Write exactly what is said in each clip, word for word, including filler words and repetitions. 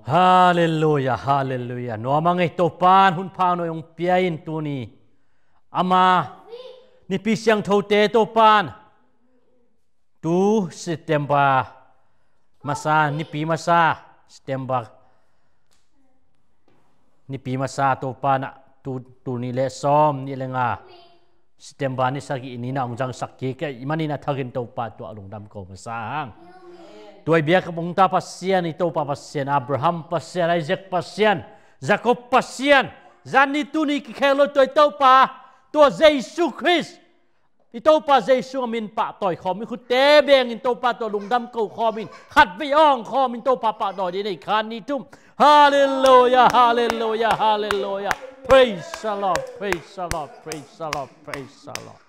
Halleluia, halleluia. Nuam a ngei Topan hun pha nuai hong pia in tuni. Ama nipi siangthote Topan tu September masa, nipi masa, September nipi masa Topan ah tu, tuni le sawm ni le nga September ni sagih ni na hong zangsak kik ahih manin a thakin Topa tuah lungdam ko masa hang. Tua i biakna hong ta Pasian, i Topa Pasian, Abraham Pasian, Isaac Pasian, Jacob Pasian, zan ni tuni kikhel lo tua i Topa, tua Jesu Khrist, i Topa Jesu a min pahtawi khawm in khutte bengin Topa tuah lungdam ko khawm in khatvei awng khawm in Topa pahtawi ding nei khan ni tum. Halleluia, halleluia, halleluia. Praise the Lord, praise the Lord, praise the Lord, praise the Lord.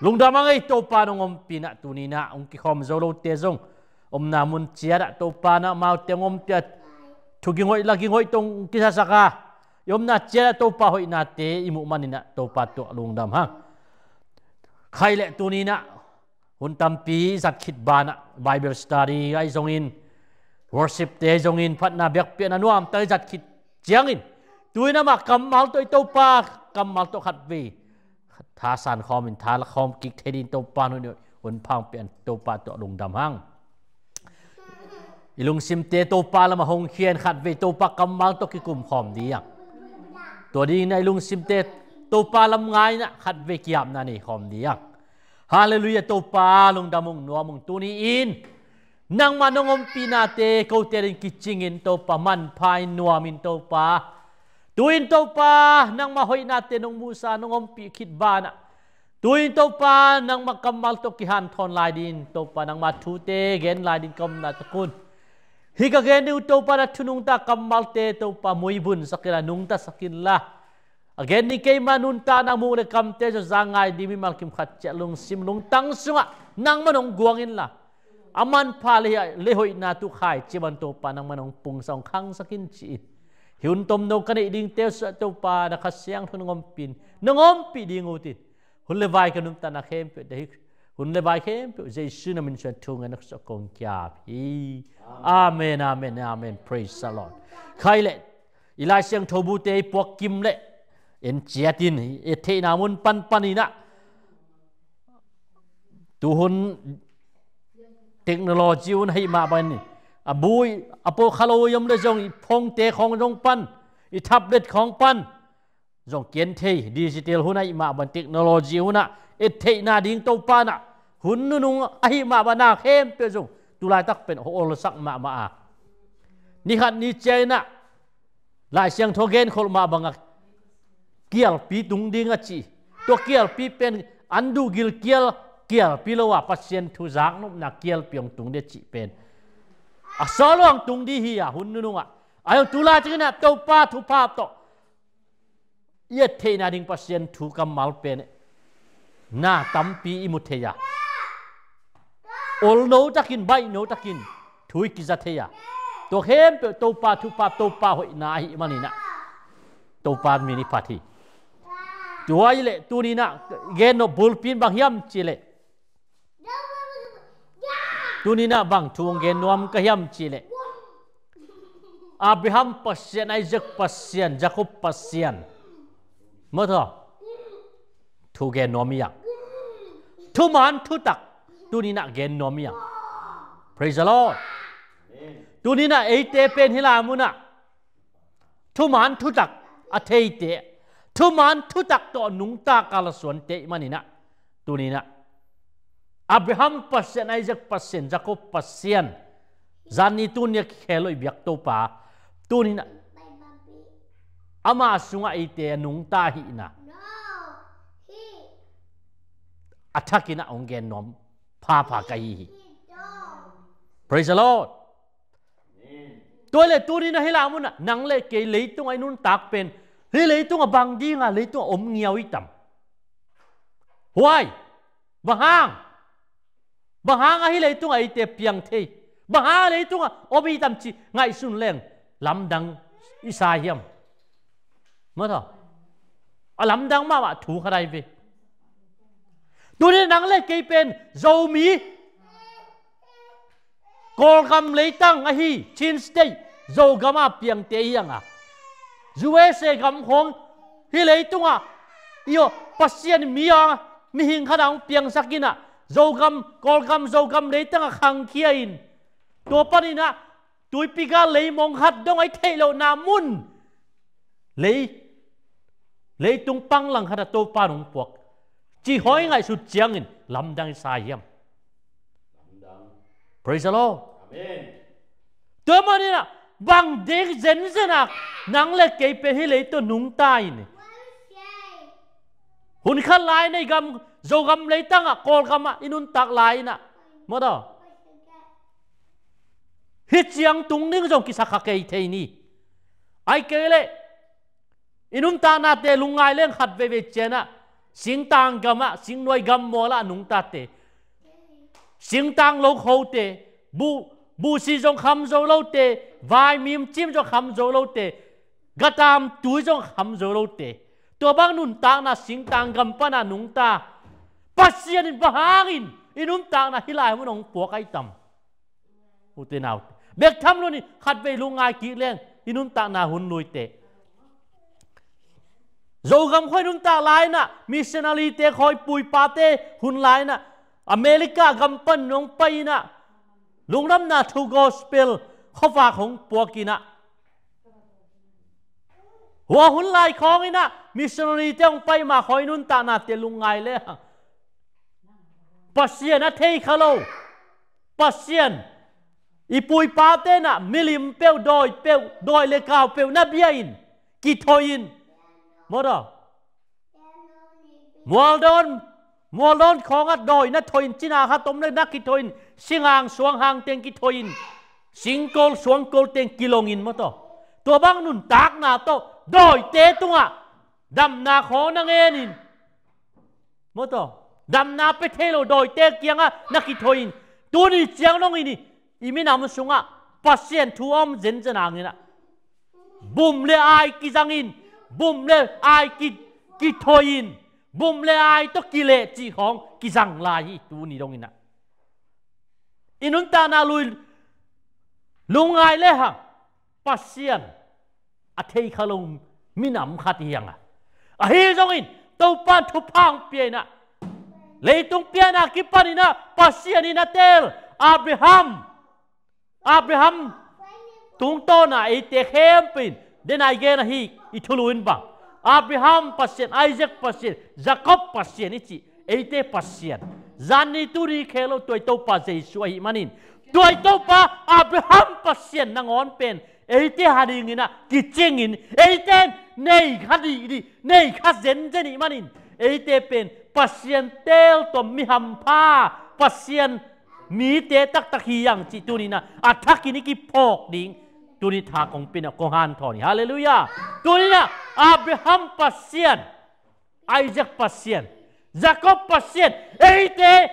Lungdam a ngei Topa nong ompih na tuni na hong kikhawm zo lote zong omna mun ciat ah Topa na amaute hong ompih a thu gingoih la gingoih tawh hong kisasak a i omna ciat ah Topa hoihnate i muh manin ah Topa tuah lungdam hang. Khai le tuni na hun tampi zat khit banah Bible study ahi zongin, worship te ahi zongin, phatna biakpiakna nuamtak i zat khit ciangin, tu-in amah kammal tawh i Topa kammal tawh khatvei thasan khawmin thala khawm kik thei ding Topa hun, hun pha hong pia in Topa tuah lungdam hang. I lungsimte Topa lamah hong khia in khatvei Topa kammal tawh kikum khawm ding. Tua dingin i lungsimte Topa lam ngai in ah khatvei ki-apna nei khawm ding. Halleluia, Topa lungdam ung, nuam ung. Tuni-in nangmah nong ompihnate kote adingin kicingin Topa manpha in nuamin Topa. Tu-in Topa nangmah hoihnate nong muhsa nong ompih khit banah, tu-in Topa nangmah kammal tawh kihanthawn lai dingin Topa nangmah thute gen lai dingin ka omna tak un, hih ka gen ding uh Topa na thu nungta kammalte Topa muibunsak inla, nungtasak inla, a gen ding keima nuntakna muh le kamte zawza ngai ding mimal kim khat ciat lungsim lungtang sungah nangmah nong guang inla, a manpha le, le hoihna tu khaici bang Topa nangmah nong pungsak hong khangsak in ci-in, hih hun tomno ka neih dingte uh sungah Topa na Kha Siangtho nong ompih in, nong ompih ding uh tin, hun le vai ka nuntakna khempeuh te hih hun le vai khempeuh Jesu na min suang thu ngai na khutsuk kong kiap hi. Amen, amen, amen. Praise the Lord. Khai le i Lai Siangtho bute i puak kim le en ciatin i theihna mun panpan in ah, tuhun technology hun ahih mah bangin a bu i a pawh kha lo i om le zong i phone te khawng zong pan, i tablet khawng pan zong ki en thei, digital hun ahih mah bang, technology hun ah et theihna ding Topa in ah hun nunung ahih mah bang na khempeuh zong tu laitak pen olsak mahmah a, ni khat ni ciang in ah Lai Siangtho genkholh mah bangah kialpi tung ding a ci. Tua kialpi pen an duh gilkial kialpi lo a Pasian thu zaknopna kialpi hong tung ding a cih pen a sawt lo hong tung ding hi a, hun nunungah. A hong tu laitak in ah Topa thupha tawh i et theihna ding Pasian thu kammal pen na tampi i mu thei a, olno takin, baihno takin thu i kiza thei a, tua khempeuh Topa thupha, Topa hoihna ahih manin ah Topa min i phat hi. Tua hi leh tuni in ah gen nop bulpi in bang hiam cih leh, tuni in ah bang thu hong gen nuam ka hiam cih leh, Abraham Pasian, Isaac Pasian, Jacob Pasian, maw tawh, thu gen nuam hi hang. Thuman thutak tuni in ah gen nuam hi hang. Praise the Lord. Tuni in ah eite pen hih lai munah thuman thutak a theite, thuman thutak tawh nungta kalsuante i hih manin ah, tuni in ah Abraham Pasian, Isaac Pasian, Jacob Pasian, zan ni tuni a kikhel lo i biak Topa, tuni in ah ama sungah eite a nungta ahihna a thakin ah hong gen nuam phapha ka hi hi. Praise the Lord. Tua hi leh tuni in ah hih lai munah nang le kei leitungah i nuntak pen, hih leitungah bang dinga leitungah om ngiau i tam? Why? Bang hang? Bang hangah hih leitungah eite piang thei? Bang hangah leitungah om i tam cih ngaihsun leng lamdang i sa hiam? Maw tawh, a lamdang mahmah thu khat ahi ve. Tuni in ah nang le kei pen Zomi, Kawlgam leitang ahi, Chin State, Zogam a piangte hi hang a, U S A gam khawng hih leitungah i aw Pasian mi a mihing khat a hong piangsak in ah, Zogam, Kawlgam, Zogam leitang a khangkhia in, tua panin ah tuipi gal leimong khat dong a i theih lohna mun lei, leitung panglang khat ah Topa hong puak cih khawng i ngaihsut ciangin lamdang i sa hiam? Praise the Lord. Amen. Tua manin ah bang ding zenzen a nang le kei pen hih lei tawh nungta in, hun khat lai-in ah i gam, Zogam leitang ah, Kawlgam ah i nuntak lai-in ah, maw taw, hih ciang tung ding zong kisakha kei thei ni. Ahih kei leh i nuntaknate lungngai leng khat veivei ciang ah singtang gam ah, singnuai gam mual ah nungtate, singtang lo khote, bu, buhsi zong kham zo lote, vaimim cim zong kham zo lote, gatam tui zong kham zo lote, tua bang nuntakna singtang gam pan a nungta Pasian in bang hangin i nuntakna hih lai mun hong puak ahi tam? Ute naute, bek tham lo ni, khat vei lungngai kik leng i nuntakna hun lui teh. Zogam khawng i nuntak lai-in ah, missionary-te khawng, i pu i pate hun lai-in ah America gam pan hong pai in ah, lungdamna thu gospel khuavak hong puak in ah, hua hun lai khawng in ah missionary-te hong pai ma khawng i nuntaknate lungngai le hang, Pasian a thei kha lo, Pasian, i pu i pate in ah milim peuh, dawi peuh, dawi le kau peuh na bia in, kithoih in, maw taw, mualdawn, mualdawn khawng ah dawi na thoih in, cina khat om le na kithoih in, singhang suanghang teng kithoih in, singkol suangkol teng kilong in, maw taw, tua bang nuntakna tawh dawite tungah damna khawng na ngen in, maw taw, damna pia thei lo dawite kiangah na kithoih in, tuni ciang dong in i, i minam sungah Pasian thu a om zenzen hangin ah, bum le ai kizang in, bum le ai ki, kithoih in, bum le ai tawh kileh cih khawng kizang lai hi. Tuni dong in ah i nuntakna lui lungngai le hang, Pasian a thei kha lo minam khat hi hang a, ahi zongin Topa in thupha hong pia in ah, leitung pian a kipan in ah Pasian in a teel Abraham, Abraham tungtawn a eite khempeuh in, den a i gen ahi, i thulu in bang, Abraham Pasian, Isaac Pasian, Jacob Pasian i cih eite Pasian, zanni tuni khel lo tua i Topa Jesu ahih manin, tua i Topa Abraham Pasian nangawn pen eite a dingin ah kicing in, eite in nei kha dihdih, nei kha zenzen ahih manin, eite pen Pasian teel tawh mi hampha, Pasian mite taktak hi hang cih tuni in ah a thakin i kiphawk ding tuni tha kong pia in ah kong hanthawn hi. Halleluiah. Tuni in ah Abraham Pasian, Isaac Pasian, Jacob Pasian, eite,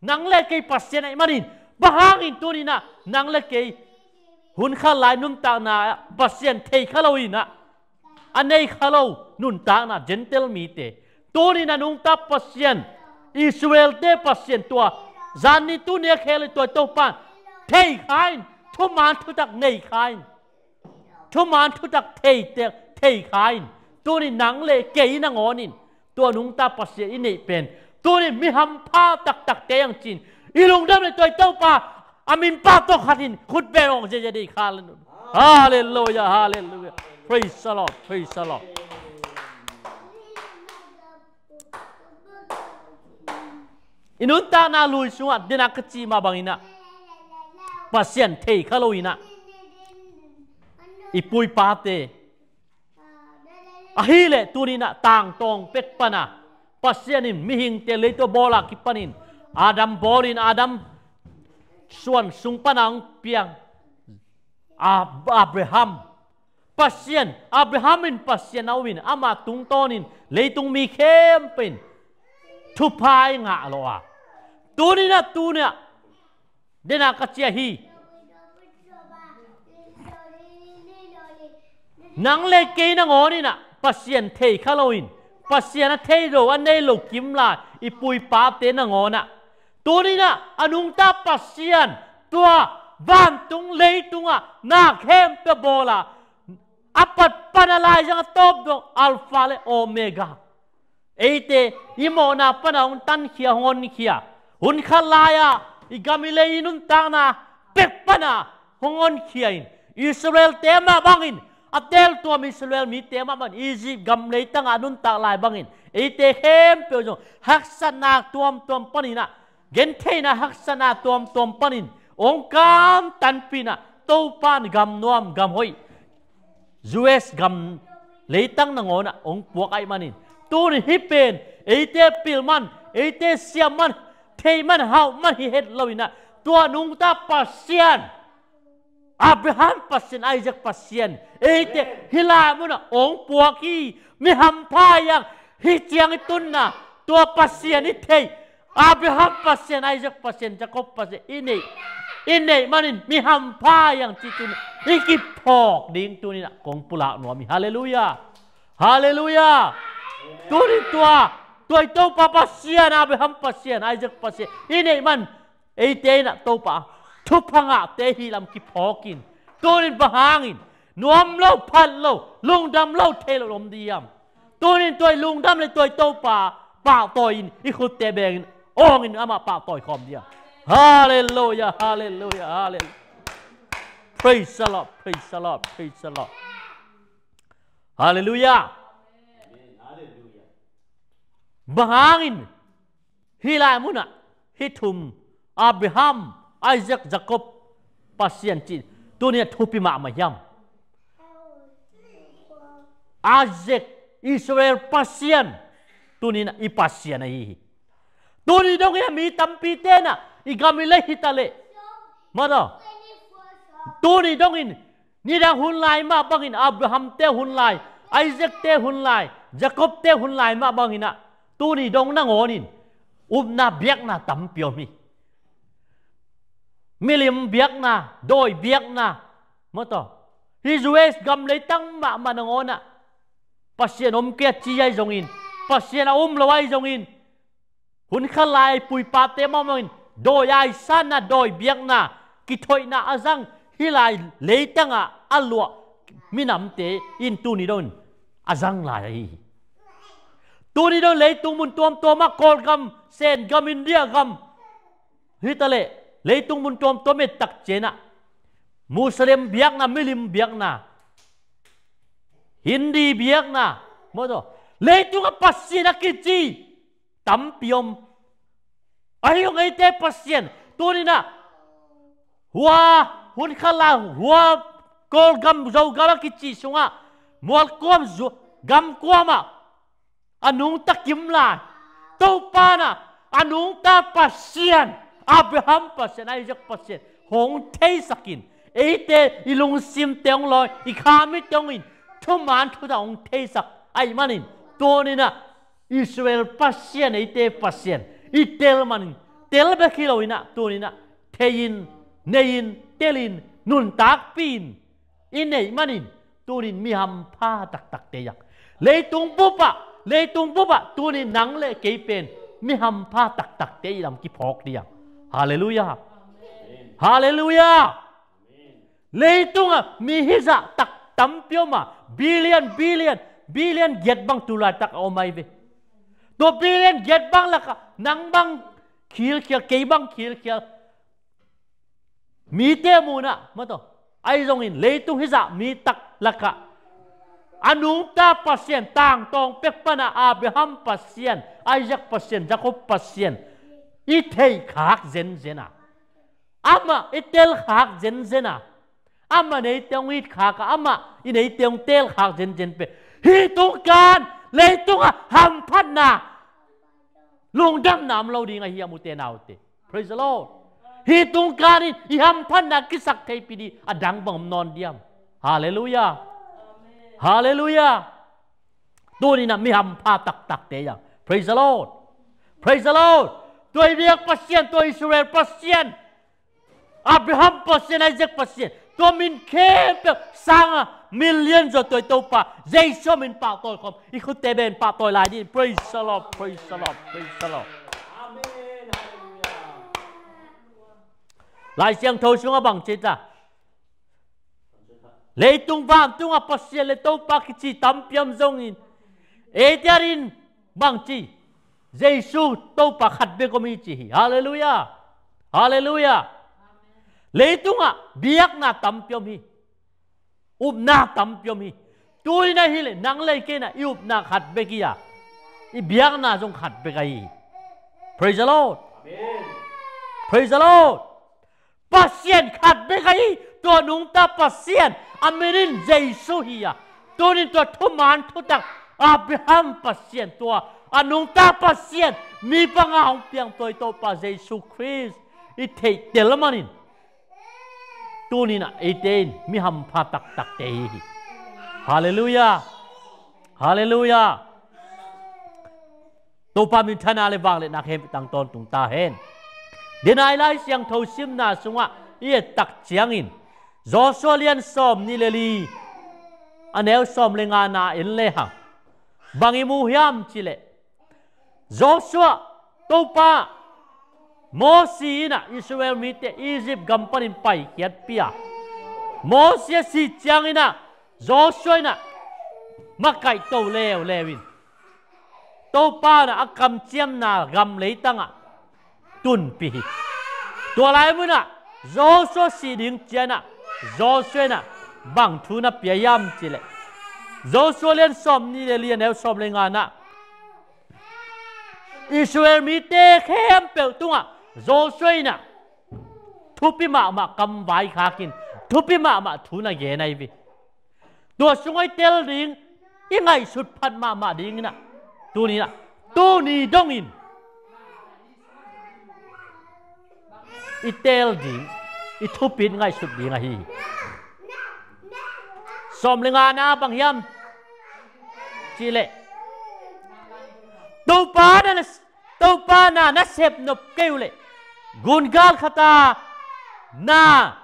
nang le kei Pasian ahih manin, bang hangin tuni in ah nang le kei hun khat lai nuntakna ah Pasian thei kha lo in ah, a nei kha lo nuntakna, Gentile mite, tuni in ah nungta Pasian, Israel-te Pasian, tua zanni tuni a khel i tua i Topa in thei kha in, thuman thutak nei kha in, thuman thutak thei, thei kha in, tuni nang le kei nangawn in tua nungta Pasian i neih pen, tuni mi hampha taktakte hang ci-in i lungdam le tua i Topa a minpa tawh khat in khut beng hong ziahziah dih kha le. Halleluiah, halleluiah. Praise the Lord, praise the Lord. I nuntakna lui sungah, den a ka cih mah bangin ah, Pasian thei kha lo in ah, i pu i pate, ahih leh tuni in ah tangtawng pek pan a, Pasian in mihingte leitung bawl a kipanin, Adam bawl in, Adam suan sung pan a hong piang Ab-, Abraham, Pasian, Abraham in Pasian a um in, ama tungtawn in leitung mi khempeuh in thupha i ngah lo a, tuni in ah, tuni in ah, den a ka cih hi, nang le kei nangawn in ah Pasian thei kha lo in, Pasian a thei lo, a nei lo kim lai i pu i pate nangawn ah, tuni in ah a nungta Pasian, tua vantung leitungah na khempeuh bawl a, a pat pan a laizang a tawp dong Alpha le Omega. Eite i mawhna pana hong tankhia, hong honkhia. Hun khat lai-a i gam i lei i nuntakna pek pana hong honkhia in, Israel-te mah bangin, a teltuam Israel mite mah bangin, Egypt gam leitangah a nuntak lai bangin, eite khempeuh zong haksatna tuamtuam panin ah, gentheihna haksatna tuamtuam panin, hong kamtanpih in ah, Topa'n gam nuam, gam hoih, U S gam leitang nangawnah hong puak ahih manin, tuni hih pen eite pil man, eite siam man, theih man, hauh man hi het lo in ah, tua nungta Pasian, Abraham Pasian, Isaac Pasian, eite hih lai munah hong puak hi. Mi hampha hi hang, hih ciang i tunna, tua Pasian i theih, Abraham Pasian, Isaac Pasian, Jacob Pasian i neih, i neih manin mi hampha hi hang ci tuni i kiphawk ding tuni-in ah kong pulak nuam hi. Halleluiah. Halleluiah. Tuni tua, tua i Topa Pasian, Abraham Pasian, Isaac Pasian i neih man, eite in ah Topa thupha ngahte hi lam kiphawk in. Tuni-in bang hangin nuam lo, phat lo, lungdam lo, thei lo om diam? Tuni-in tua i lungdam le tua i Topa pahtawi in, i khutte bengin awngin amah pahtawi khawm diam? Halleluiah, halleluiah, halleluiah. Praise the Lord, praise the Lord, praise the Lord. Halleluiah. Bang hangin hih lai munah hih thum, Abraham, Isaac, Jacob Pasian cih tuni-in ah thupi mahmah hiam? Isaac, Israel Pasian, tuni-in ah i Pasian ahi hi. Tuni dongin ah mi tampite in ah i gam i lei hi ta leh, mataw, tuni dongin nidang hun lai mah bangin, Abraham-te hun lai, Isaac-te hun lai, Jacob-te hun lai mah bangin ah, tuni dong nangawnin upna biakna tampi om hi. Milim biakna, dawi biakna, mataw, hih U S gam leitang mahmah nangawn ah Pasian om kei a ci ahi zongin, Pasian a um lo ahi zongin, hun khat lai-a i pu i pate mah bangin dawi aisanna, dawi biakna, kithoihna a zang, hih lai leitangah a luah minamte in tuni dongin a zang lai ahi hi. Tuni dong leitung mun tuamtuamah, Kawlgam, Sengam, India gam hi ta leh, leitung mun tuamtuam et tak ciangin ah Muslim biakna, milim biakna, Hindi biakna, mataw, leitungah pasian a kici tampi om. Ahi zong eite Pasian, tuni-in ah hua, hun khat lai-a hua, Kawlgam, Zogam a kici sungah, mualkuam, zu-, gamkuam ah a nungta kim lai, Topa in ah a nungta Pasian, Abraham Pasian, Isaac Pasian hong theisak in, eite i lungsimte hong lawi, i kha mitte hong in, thuman thutak hong theisak ahih manin, tuni-in ah Israel Pasian, eite Pasian i tel manin, tel bek hi lo-in ah, tuni-in ah thei-in, nei-in, tel-in, nuntakpih-in i neih manin, tuni-in mi hampha taktakte hi hang. Leitung bup ah, leitung bup ah tuni-in nang le kei pen mi hampha taktakte i lam kiphawk ding hi hang. Halleluiah. Halleluiah. Leitungah mi hizah tak tampi om a, billion, billion, billion giat bang tu laitak a om ahi ve. Tua billion giat bang lakah nang bang khilkhial, kei bang khilkhial mite muhna, mataw, ahi zongin leitung hizah mi tak lakah a nungta Pasian, tangtawng pek pana Abraham Pasian, Isaac Pasian, Jacob Pasian i theih khak zenzen a, amah i tel khak zenzen a, amah neite hong it khak a, amah i neite hong tel khak zenzen pen, hih tungkan leitungah hamphatna, lungdamna om lo ding ahi a, ute naute. Praise the Lord. Hih tungkan in i hamphatna kisaktheihpih ding a dang bang om nawn diam? Halleluiah. Halleluiah. Tuni-in ah mi hampha taktakte hi hang. Praise the Lord. Praise the Lord. Tua i biak Pasian, tua Israel Pasian, Abraham Pasian, Isaac Pasian, tua min khempeuh sanga million zaw tua i Topa Jesu min pahtawi khawm, i khutte bengin pahtawi lai ding. Praise the Lord, praise the Lord, praise the Lord. Amen. Halleluiah. Lai Siangtho sungah bang ci ta? Leitung vantungah Pasian le Topa kici tampi om zongin, eite adingin bang ci? Jesu Topa khat bek om hi ci hi. Halleluiah. Halleluiah. Leitungah biakna tampi om hi. Upna tampi om hi. Tuni-in ahih leh nang le kei in ah i upna khat bek hi a, i biakna zong khat bek ahi hi. Praise the Lord. Amen. Praise the Lord. Pasian khat bek ahi hi. Tua nungta Pasian a min in Jesu hi a, tuni-in tua thuman thutak Abraham Pasian, tua a nungta Pasian, mi banga hong piang tua i Topa Jesu Khrist i theihtel manin, tuni-in ah eite in mi hampha taktakte hi hi. Halleluiah. Halleluiah. Topa minthanna le vangliatna khempeuh tang tawntung ta hen. Denai Lai Siangtho simna sungah i et tak ciangin, Joshua lian sawmnih le li, a neu sawm le ngana en lehang, bang i mu hiam cih leh, Joshua, Topa, Mosi in ah Israel mite Egypt gam panin paikhiatpih a, Mosi a sih ciangin ah Joshua in ah makaihto leuleu in, Topa in ah a kamciamna gam leitangah tunpih hi. Tua lai munah Joshua sih ding ciangin ah Joshua in ah bang thu na pia hiam cih leh, Joshua lian sawmnih le li, a neu sawm le ngana, Israel mite khempeuh tungah Joshua in ah thupi mahmah kam vaikhakin, thupi mahmah thu na gen ahi hi. Tua sungah i tel ding, i ngaihsut phat mahmah dingin ah, tuni-in ah, tuni dongin i tel ding, i thupi in ngaihsut ding ahi hi. Sawm le ngana bang hiam cih leh, Topa na, Topa na na sep nop kei uh leh, gungal khat a na,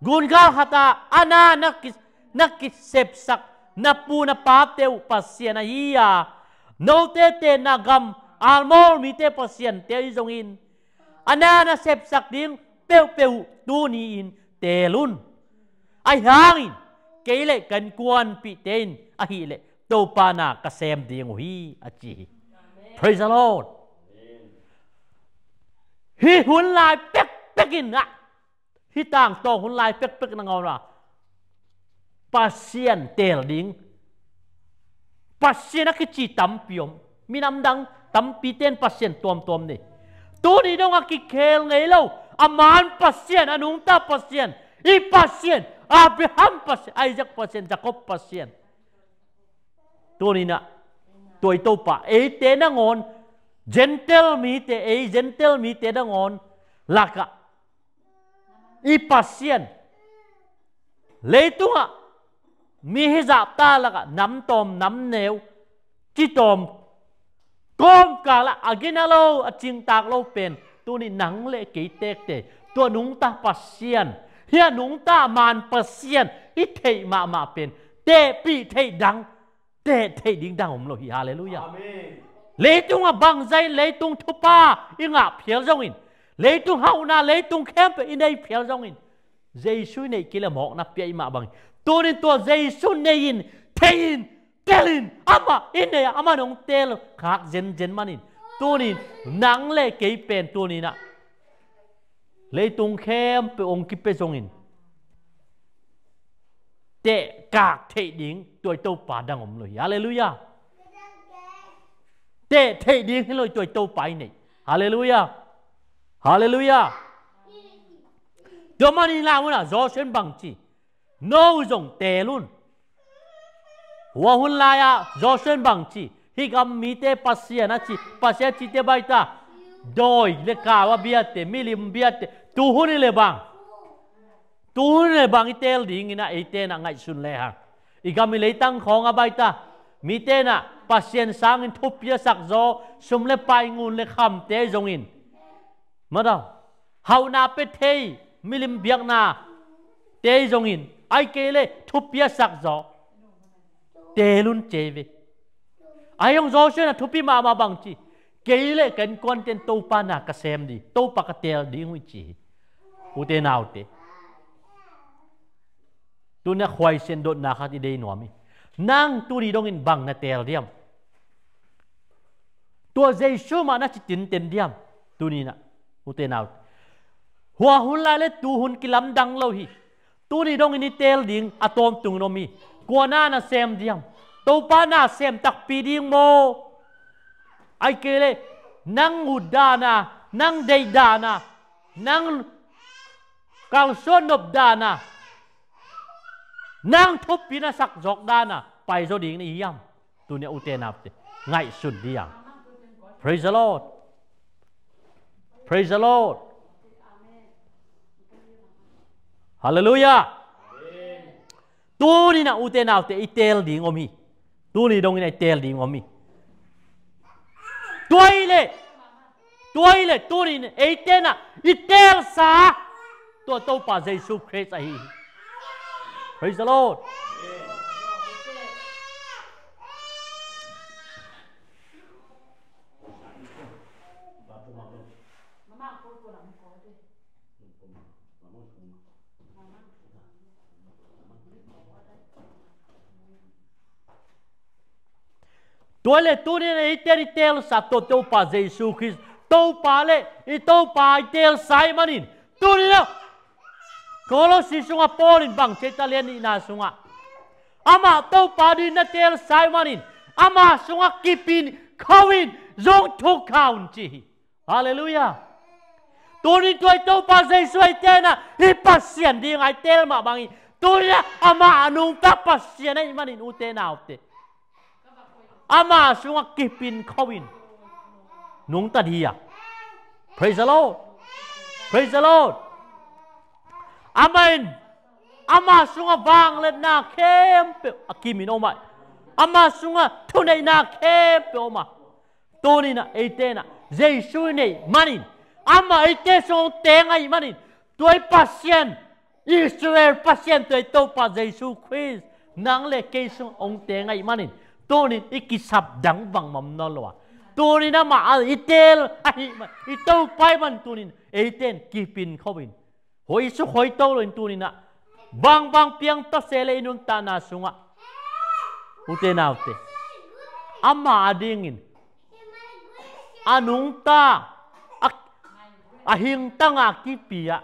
gungal khat a a na na ki, na kisepsak na pu na pate uh Pasian ahi a, note tenna gam Amor mite pasiante ahi zongin, a na na sepsak ding peuhpeuh uh tuni-in teel un. Ahi hangin kei le ka innkuanpihte in ahih leh Topa na ka sem ding uh hi, a ci hi. Praise the Lord. Hih hun lai pekpek in ah, hih tangtawng hun lai pekpek nangawn ah Pasian teel ding, Pasian a kici tampi om. Minam dang tampite in pasian tuamtuam nei. Tuni dong a kikhel ngei lo, a man Pasian, a nungta Pasian, i Pasian, Abraham Pasian, Isaac Pasian, Jacob Pasian. Tuni-in ah tua i Topa eite nangawn, Gentile mite, ei Gentile mite nangawn lakah i Pasian, leitungah mi hizahta lakah namtawm namneu, citawm kawmkal ah a gina lo, a cingtak lo pen tuni nang le kei tektek tua nungta Pasian, hih a nungta man Pasian i theih mahmah pen tehpih theih dang, teh theih ding dang om lo hi. Halleluiah. Amen. Leitungah bangzah in leitung thupha i ngah phial zongin, leitung hauhna, leitung khempeuh i nei phial zongin, Jesu i neih kei leh mawkna pia i mah bangin, tuni-in tua Jesu nei-in, thei-in, tel-in, amah i nei-ah amah in hong teel khak zenzen manin, tuni-in nang le kei pen tuni-in ah leitung khempeuh hong kipia zongin, tehkak theih ding tua i Topa dang om lo hi. Halleluiah. Teh theih ding hi lo hi tua i Topa i neih. Halleluiah. Halleluiah. Tua manin la munah Joshua in bang ci? No zong teel un. Hua hun lai-ah Joshua in bang ci? Hih gam mite Pasian a ci, Pasian a cite baita, dawi le kau a biate, milim biate, tu hun hi leh bang, tu hun hi leh bang i teel dingin ah eite in ah ngaihsun lehang, i gam i leitang khawng a baita, mite in ah Pasian sangin thupi a sakzaw, sum le pai, ngun le khamte zongin, madaw, hauhna pia thei, milim biaknate zongin, ahih kei leh thupi a sakzaw, teel un ci hi ve. Ahi zong Joshua in ah thupi mahmah bang ci? Kei le ka innkuante'n Topa na ka sem ding, Topa ka teel ding uh hi ci hi. Ute naute, tuni-a khuaisian dotna khat i dei nuam hi. Nang tuni dongin bang na teel diam? Tua Jesu mah na ci tinten diam? Tuni-in ah, ute naute, hua hun lai le tu hun kilamdang lo hi. Tuni dongin i teel ding a tawntungin om hi. Kua na na sem diam? Topa na sem takpi ding maw? Ahih kei leh nang ut dan a, nang deih dan a, nang kalsuan nop dan a, nang thupi na sak zawk dan a pai zaw ding na hi hiam? Tuni-a ute naute, ngaihsun ding. Praise the Lord. Praise the Lord. Hallelujah. Tuni-in ah ute naute, i teel ding om hi. Tuni dongin ah i teel ding om hi. Tua hi leh, tua hi leh tuni-in eite in ah i teelsa tua Topa Jesu Khrist ahi hi. Praise the Lord. Tua le tuni-in eite in i teelsa tua Topa Jesu Khrist, Topa le i Topa i teelsa ahih manin, tuni-in ah Kolosi sungah Paul in bang ci hiam, a lian nihna sungah, amah Topa dingin na teelsa ahih manin, amah sungah kipin kho in zong thuk kha un ci hi. Halleluiah. Tuni tua i Topa Jesu eite in ah hih Pasian dingin i teel mah bangin, tuni-in ah amah a nungta Pasian ahih manin ute naute, amah sungah kipin kho in nungta ding hi. Praise the Lord. Praise the Lord. Amah in, amah sungah vangliatna khempeuh a kimin om a, amah sungah thuneihna khempeuh om a, tuni-in ah eite in ah Jesu i neih manin, amah eite sungah hong teng ahih manin, tua i Pasian, Israel Pasian tua i Topa Jesu Khrist nang le kei sungah hong teng ahih manin, tuni-in i kisap dang bangmah om nawn lo a, tuni-in amah i teel ahih man, i Topa ahih man tuni-in eite in kipin kho in, hoih suk hoih to lo in tuni-in ah bangbang piang ta se le i nuntakna sungah, ute naute, amah a dingin a nungta, a, a hingtang a kipia,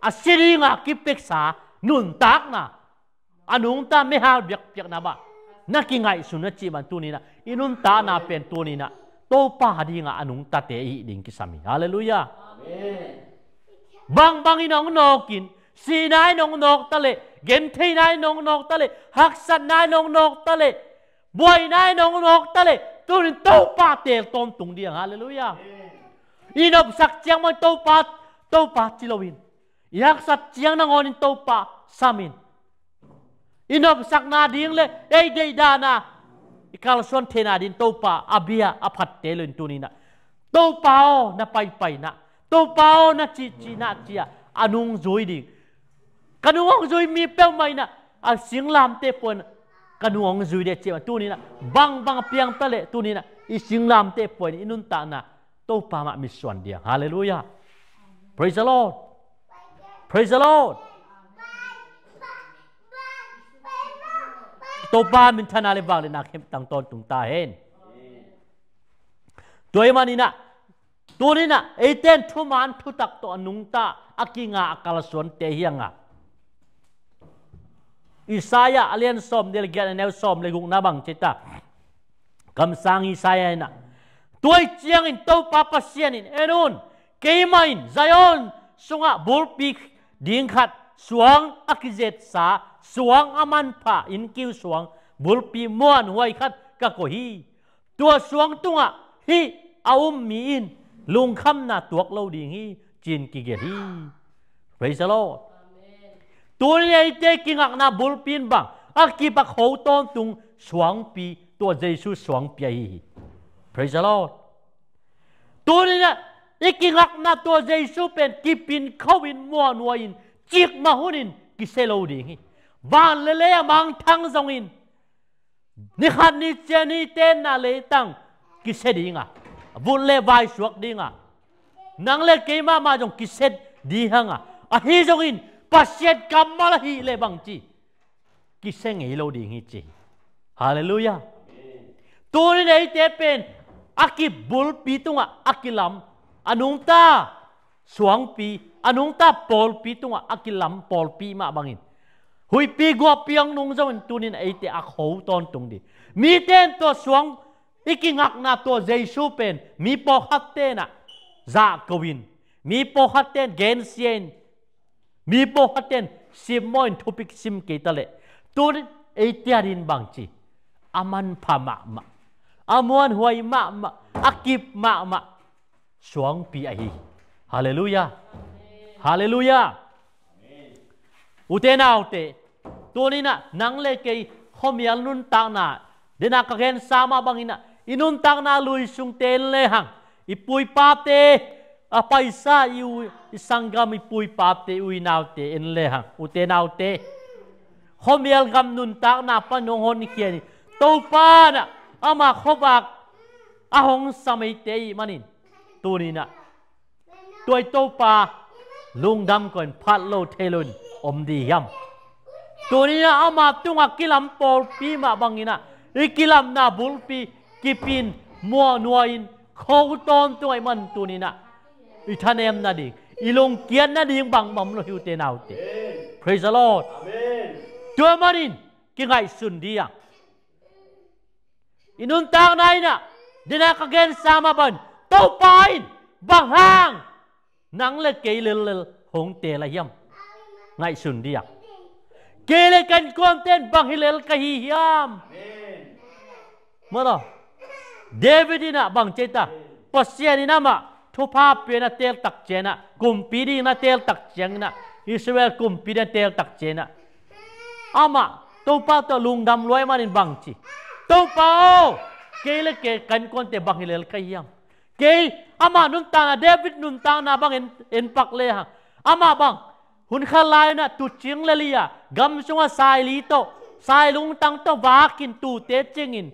a si ding a kipeksa nuntakna, a nungta meihal biakpiakna mah na kingaihsun a cih man tuni-in ah i nuntakna pen tuni-in ah Topa dingin a nungtate i hih ding kisam hi. Halleluiah. Amen. Bangbangin hong nawkin, sihna in hong nawk ta leh, gentheihna in hong nawk ta leh, haksatna in hong nawk ta leh, buaina in hong nawk ta leh, tuni-in Topa teel tawntung ding. Halleluiah. Amen. I nopsak ciang mah Topa, Topa ci loin, i haksat ciang nangawnin Topa samin, i nopsakna ding le ei deih dan a i kalsuan theihna ding Topa a bia a phatte lo in tuni-in ah, Topa aw na paipaina, Topa aw na cihcihna ci-a a nungzui ding. Ka nung hong zui mi peuhmah in ah a singlamteh pua in ka nung hong zui ding a cih mah tuni-in ah bangbang a piang ta leh tuni-in ah i singlamteh pua in i nuntakna Topa mah mitsuan ding. Halleluiah. Praise the Lord. Praise the Lord. Topa minthanna le vangliatna khempeuh tang tawntung ta hen. Tua ahih manin ah, tuni-in ah eite in thuman thutak tawh a nungta, a kinga, a kalsuante hi hang a, Isaiah a lian sawmnih le giat, a neu sawm le gukna bang ci hiam? Kamsang Isaiah in ah, tua ahih ciangin Topa Pasian in, en un, keimah in Zion sungah bulpi ding khat, suang a kizetsa, suang a manpha innkiu suang, bulpi muanhuai khat ka koih hi. Tua suang tungah hih a um mi in lungkhamna tuak lo ding hi, ci-in kigelh hi. Praise the Lord. Amen. Tuni eite kingakna bulpi in bang a kip a kho tawntung suangpi, tua Jesu suangpi ahi hi. Praise the Lord. Tuni-in ah i kingakna tua Jesu pen kipin kho in muanhuai in cikmah hunin kisia lo ding hi. Van le lei a mangthang zongin, ni khat ni ciang ni tenna leitang kisia ding a, vut le vai suak ding a, nang le kei mahmah zong kisia ding hi hang a, Ahi zongin Pasian kammal ahih leh bang ci, kisia ngei lo ding hi ci. Halleluiah. Tunin eite pen a kip bulpi tungah a kilam a nungta suangpi, a nungta pawlpi tungah a kilam pawlpi mah bangin, huihpi guahpi hong nung zongin tunin eite a kho tawntung ding. Mite in tua suang i kingakna tua Jesu pen mi pawlkhat tenah zahko in, mi pawlkhat ten gensia in, mi pawlkhat ten simmawh in thupik sim kei ta leh, tunin eite adingin bang ci, a manpha mahmah, a muanhuai mahmah, a kip mahmah suangpi ahi. Halleluiah. Halleluiah. Ute naute, tuninah nang le kei khuamial nuntakna, denah ka gensa mah banginah i nuntakna lui sungte en lehang, i pu i pate, a paisa i u i sanggam i pu i pate, i u i naute en lehang, ute naute, khuamial gam nuntakna pan hong honkhia in, Topa nah ama khuavak a hong sam eite ih manin, tuninah tua i Topa lungdam kawin phat lo thei loin om ding hiam? Tuninah ama tungah kilam pawlpi mah banginah i kilamna bulpi kipin muahnuai-in kho tawntung ahih man tuninah i thanem nading, i lungkiat nading bangmah om lo hi, ute naute. Praise the Lord. Tua manin kingaihsun ding a, i nuntakna inah, denah ka gensa mah bangin, Topa in bang hang nang le kei lellel hong teel a hiam? Ngaihsun ding a, kei le ka innkuanten bang hi lel ka hi hiam? Mawtaw, David inah bang ci ta, Pasian in amah thupha pia na teel tak cianginah, kumpi ding na teel tak cianginah, Israel kumpi ding na teel tak cianginah, amah Topa tawh lungdam lua ahih manin bang ci, Topa aw, kei le kei ka innkuante bang hi lel ka hi hiam? Kei, amah nuntakna, David nuntakna bang en, en pak lehang, amah bang hun khat lai-inah tuucing le li-a, gam sungah saili tawh, sai lungtang tawh vakin tuute cingin,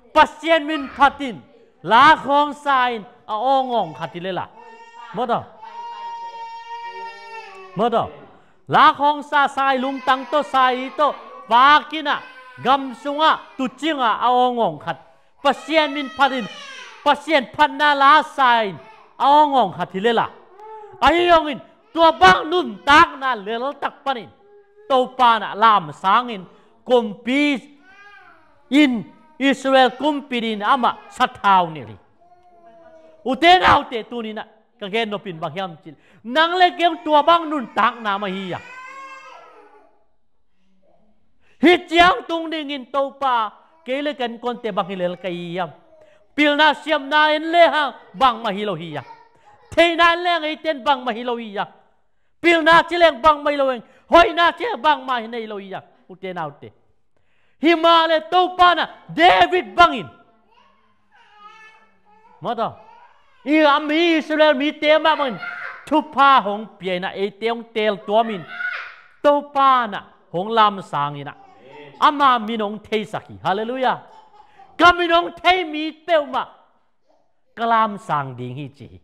Pasian min phatin, la khawngsa-in a awngawng khat hi lela. Mawtaw, mawtaw, la khawngsa, sai lungtang tawh, saili tawh vakinah, gam sungah tuucingah a awngawng khat, Pasian min phatin, Pasian phatna la sa-in a awngawng khat hi lela. Ahi zongin tua bang nuntakna leltak panin Topa nah lamsangin, kumpi in, Israel kumpi dingin amah sathau nilh hi. Ute naute, tuninah ka gen nopin bang hiam cih leh, nang le kei tua bang nuntakna mah hi a, hih ciang tung dingin Topa, kei le ka innkuante bang hi lel ka hi hiam? Pilna siamna en lehang bangmah hi lo hi a, theihna en lehang eite in bangmah hi lo hi a, pilna ci leng bangmah hi lo heng, hoihna ci leng bangmah hi nei lo hi a, ute naute. Hi mah le Topa nah David bangin, mawtaw, i a mi Israel mite mah bangin thupha hong pia inah, eite hong teel tuamin, Topa nah hong lamsang inah, ama min hong theisak hi. Halleluiah. Ka min hong thei mi peuhmah ka lamsang ding hi ci hi.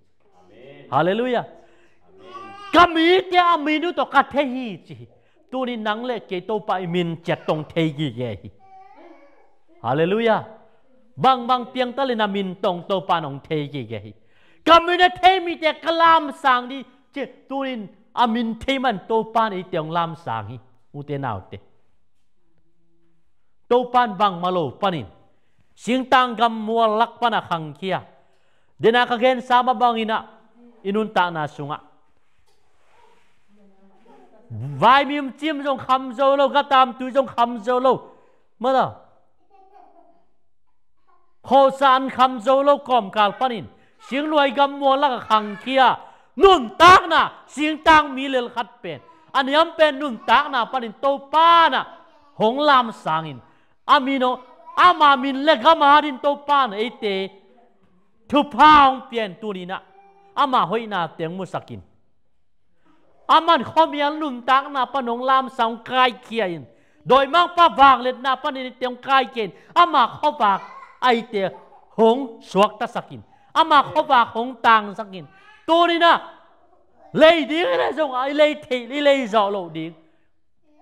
Halleluiah. Ka mite a min uh tawh ka thei hi ci hi. Tunin nang le kei Topa i min ciat tawh hong thei gige hi. Halleluiah. Bangbang piangta le na min tawh Topa in hong thei gige hi. Ka min a thei mite ka lamsang ding ci, tunin a min thei man Topa in eite hong lamsang hi, ute naute. Topa in bangmah lo panin singtang gammual lak pana khangkhia, denah ka gensa mah banginah i nuntakna sungah vaimim cim zong kham zo lo, gatam tui zong kham zo lo, mawtaw, khawhsa an kham zo lo kawmkal panin singnuai gammual lakah khangkhia, nuntakna singtang mi lel khat pen, a niam pen nuntakna panin Topa nah hong lamsangin, a min aw, ama min le gam adingin Topa nah eite thupha hong pia in, tuninah ama hoihnate hong musakin, aman khuamial nuntakna pan hong lamsang, hong kaikhia in, dawimangpa vangliatna panin eite hong kaikhia in, ama khuavak eite hong suaktasakin, ama khuavak hong tangsakin, tuninah Lei ding i lei zong a i lei thei, i lei zawh loh ding.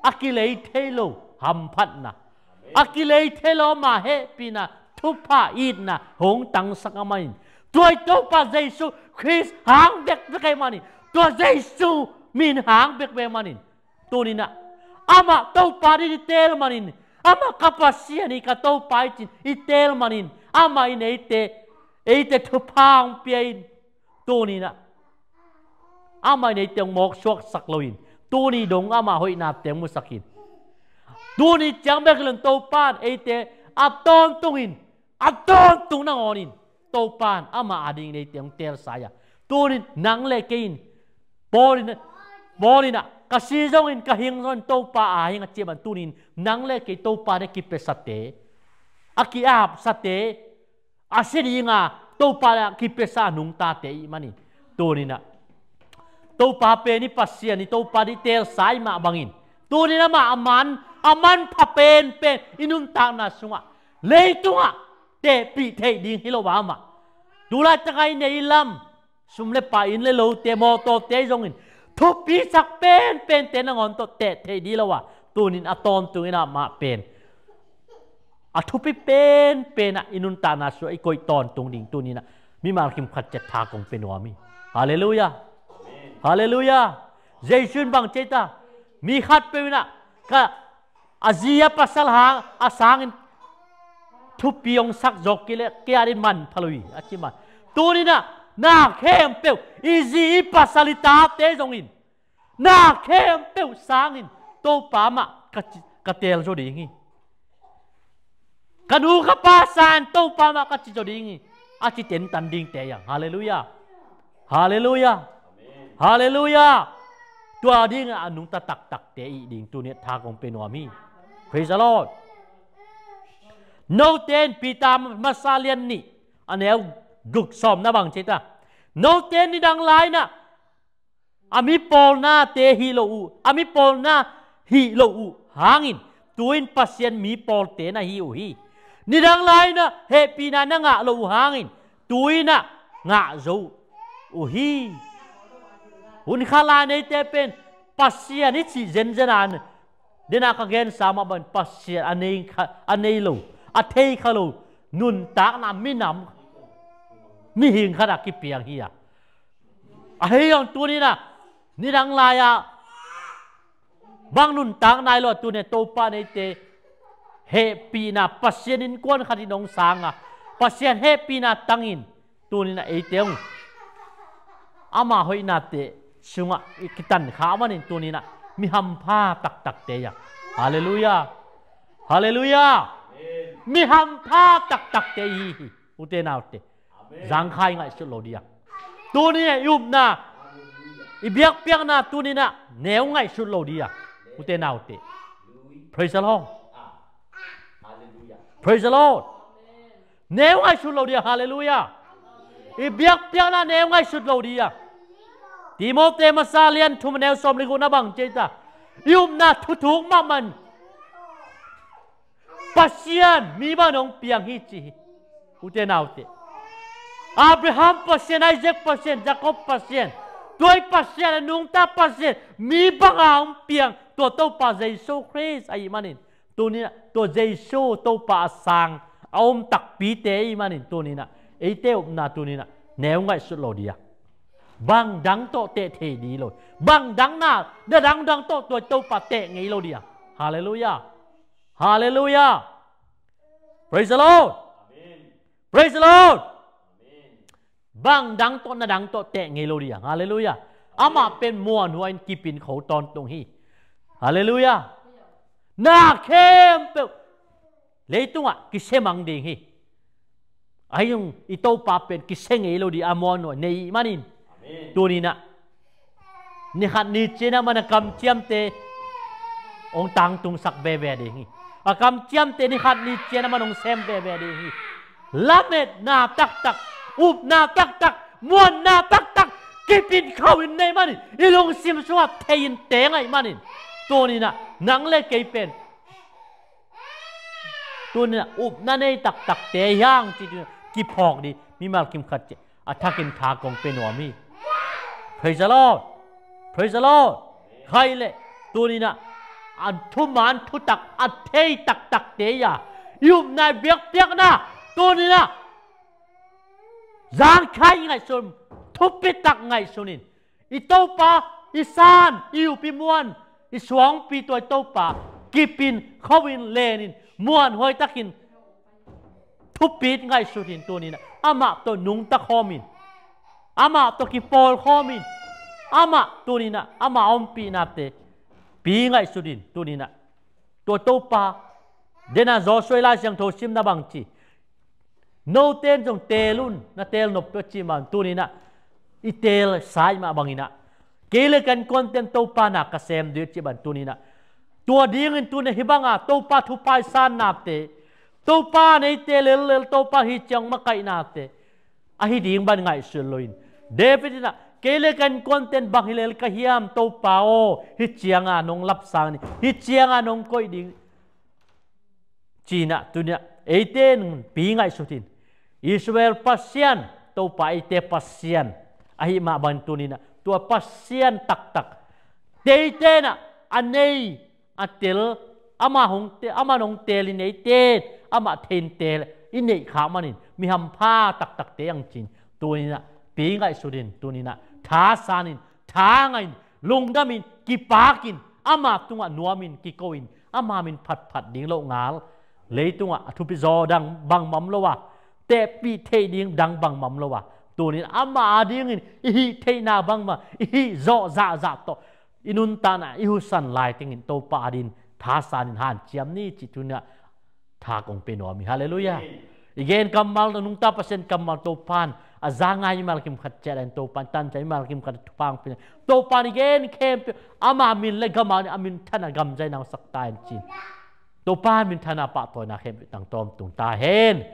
A kilei thei lo hamphatna, a kilei thei lo ama hehpihna, thupha itna hong tangsak a manin, tua i Topa Jesu Khrist hang bekbek a i manin, tua Jesu min hang bekbek a i manin, tuninah amah Topa ding i teel manin, amah ka Pasian hi, ka Topa hi cin i teel manin, amah in eite, eite thupha hong pia in, tuninah amah in eite hong mawksuaksak loin, tuni dong amah hoihnate hong musak in. Tuni ciang bek hi lo in Topa in eite a tawntungin, a tawntung nangawnin Topa in amah adingin eite hong teelsa hi a. Tunin nang le kei in, Paul in, Paul inah ka si zongin ka hing zongin Topa a hing a ci a manin, tunin nang le kei Topa in a kipiasate, a ki-apsate, a si dinga Topa le a kipiasa a nungtate i hih manin, tuninah Topa pen i Pasian hi, Topa ding i teelsa i hih mah bangin, tunin amah a man, a manpha penpen i nuntakna sungah, leitungah tehpih theih ding hi lo a, amah tulaitak a i neih i lam, sum le pai, inn le lote, mawtawte zongin, thupisak penpente nangawn tawh teh theih ding hi lo a, tunin a tawntungin amah pen a thupi penpen ah i nuntakna sungah i koih tawntung ding tuninah mimal kim khat ciat tha kong pia nuam hi. Halleluiah. Halleluiah. Jesu in bang ci ta? Mi khatpeuh inah ka, a zi a pasal hang a sangin thupi hong sak zawk kei leh kei adingin manpha lo hi, a ci man. Tuninah na khempeuh, i zi i pasal i tate zongin, na khempeuh sangin Topa mah ka ci-, ka teel zaw ding hi. Ka nu ka pa sangin Topa mah ka ci zaw ding hi, a ci tentan dingte hi hang. Halleluiah. Halleluiah. Halleluiah. Tua dingin a nungta taktakte i hih ding tuni tha kong pia nuam hi. Praise the Lord. Note in, Peter masa lian nih, a neu guk sawm na bang ci ta? Note in nidang lai-inah a mi pawlnate hih loh uh, a mi pawlna hih loh uh hangin, tu-in Pasian mi pawlte na hi uh hi. Nidang lai-inah hehpihna na ngah loh uh hangin, tu-inah ngah zo uh hi. Hun khat lai-in eite pen Pasian i cih zenzen a, dena ka gensa mah bangin Pasian a nei kha, a nei lo, a thei kha lo nuntakna minam, mihing khat ah kipiang hi a. Ahi zong tuninah nidang lai-ah bang nuntak nai lo a, tuninah Topa in eite hehpihna, Pasian innkuan khat in hong sang a, Pasian hehpihna tangin tuninah eite hong, ama hoihnate sungah i kitan kha a manin tuninah mi hampha taktakte hi a. Halleluiah. Halleluiah. Mi hampha taktakte i hi hi, ute naute. Zangkhai ngaihsut lo ding a. Tuni i upna, i biakpiakna tuninah neu ngaihsut lo ding a, ute naute. Praise the Lord. Praise the Lord. Neu ngaihsut lo ding a. Halleluiah. I biakpiakna neu ngaihsut lo ding a. Timote masa lian thum a neu sawm le guk na bang ci ta? I upna thuthuk mahmah in Pasian mi bang hong piang hi ci hi, ute naute. Abraham Pasian, Isaac Pasian, Jacob Pasian, tua i Pasian, a nungta Pasian mi banga hong piang tua Topa Jesu Khrist ahih manin, tuninah tua Jesu Topa a sang a om takpite ahih manin tuninah eite upna tuninah neu ngaihsut lo ding a. Bang dang tawh teh thei ding lo, bang dang na, na dangdang tawh tua Topa teh ngei lo ding a. Halleluiah. Halleluiah. Praise the Lord. Praise the Lord. Bang dang tawh na dang tawh teh ngei lo ding a. Halleluiah. Amah pen muanhuai in kipin kho tawntung hi. Halleluiah. Na khempeuh leitungah kisia mang ding hi. Ahi zong i Topa pen kisia ngei lo ding a, muanhuai nei ahih manin. Tuninah ni khat ni ciang a man a kamciamte hong tangtungsak veve ding hi. A kamciamte ni khat ni ciang a man hong sem veve ding hi. Lametna taktak, upna taktak, muanna taktak kipin kho in nei manin, i lungsim sungah thei in teng ahih manin, tuninah nang le kei pen tuninah upna nei taktakte hi hang ci, tuninah kiphawk ding mimal kim khat ci a thakin tha kong pia nuam hi. Praise the Lord. Praise the Lord. Khai le, tuninah a thuman thutak a thei taktakte a i upna i biakpiakna tuninah zangkhai ngaihsun, thupitak ngaihsunin i Topa, i san, i upi muan, i suangpi tua i Topa kipin khoin lenin muanhuai takin thupit ngaihsutin tuninah amah tawh nungta khawmin, amah tawh kipawl khawmin, amah tuninah amah ompihnate pi ngaihsutin tuninah tua Topa dena Joshua i Lai Siangtho simna bangci noten zong teel un, na teel nop tua ci man tuninah i teel sai mah banginah kei le kan konten Topa na ka sem dih ci ban tuninah tua dingin tuninah hibanga Topa thupha i sannate, Topa neite lellel Topa hi ciang makaihnate ahi ding ban ngaihsun loin David inah kei le kan konten bang hilel ka hiam Topa aw, hi cianga nong lapsang ni, hi cianga nong koih ding cinah tuninah eite in pi ngaihsutin Israel Pasian Topa eite Pasian ahi mah bangin tuninah tua Pasian taktak teite inah a nei a tel ama hong te ama nong tel i neite amah thein tel i neih khak manin mi hampha taktakte ang cin tuninah pi ngaihsutin tuninah thasanin thangain lungdamin kipakin ama tungah nuamin kikoin ama min phatphat ding loh ngal leitungah a thupi zaw dang bangmam lo a tehpih theih ding dang bangmam lo a tunin ama adingin i hih theihna bangmah i hih zawh zahzah tawh i nuntakna i husan lai tengin Topa adin thasanin hanciam ni ci tuninah tha kong pe nuam hi. Halleluiah. I gen kammal nungta Pasian kammal Topan a za ngai mimal kimkhat ciat in Topan tansa mimal kimkhat thupha hong pe. Topan i gen khempeuh ama min le gama a min thana gamzaina hong sak ta in cin Topa min thana pahtawina khempeuh tang tawm tung ta hen.